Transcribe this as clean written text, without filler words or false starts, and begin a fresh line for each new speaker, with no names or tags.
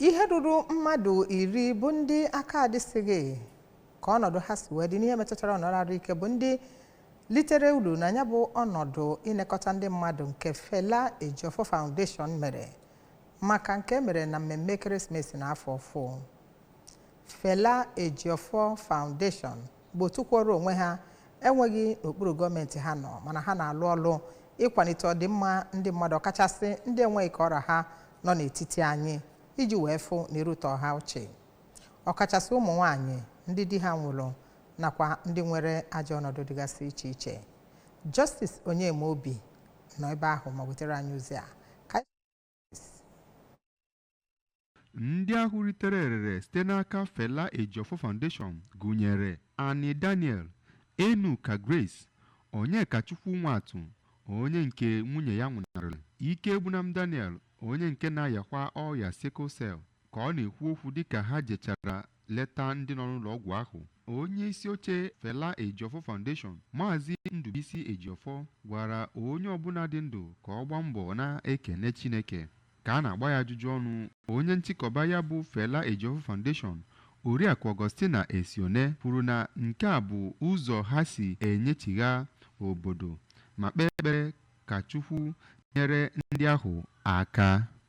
Ihe ruru mmadụ 10 bụ ndị aka adịsịghị ka ọnọdụ ha si wee dị n'ihe metụtara ọnọdụ ahụike bụ ndị litere uru na ya bụ ọnọdụ ịnekọta ndị mmadụ nke Fela Ejiofor Foundation mere maka nke mere na mmemme ekeresimesi na afọ ọfụ. Fela Ejiofor Foundation bụ otu kwụrụ onwe ha, enweghị n'okpuru gọọmenti ha nọ, mana ha na-alụ ọlụ ịkwalite ọdịmma ndị mmadụ, ọkachasị ndị enweghị ka ọra ha nọ n'etiti anyị, iji wee fụ na irute ọha uche, ọkachasị ụmụ nwanyị ndị di ha nwụrụ nakwa ndị nwere ajọ ọnọdụ dịgasị iche iche. Justice Onyemaobi nọ ebe ahụ ma wetara anyị ozi a ka.
Ndị ahụ ritere erere site n'aka Fela Ejiofor Foundation gụnyere Annie Daniel, Enuka Grace, Onyekachukwu Nwatụ, onye nke nwunye ya nwụnarịrị, Ikegbunam Daniel, onye nke na-ayakwa ọrịa sickle cell. Ka ọ na-ekwu okwu dịka ha jechara leta ndị nọ n'ụlọ ọgwụ ahụ, onye isi oche Fela Ejiofor Foundation, Maazị Ndubuisi Ejiofor, gwara onye ọbụla dị ndụ ka ọ gbaa mbọ na-ekene Chineke. Ka a na-agba ya ajụjụ ọnụ, onye nchịkọba ya bụ Fela Ejiofor Foundation, Oriakụ Augustina Esione, kwuru na nke a bụ ụzọ ha si enyechigha obodo ma kpee ekpere ka Chukwu nyere ndị ahụ aka.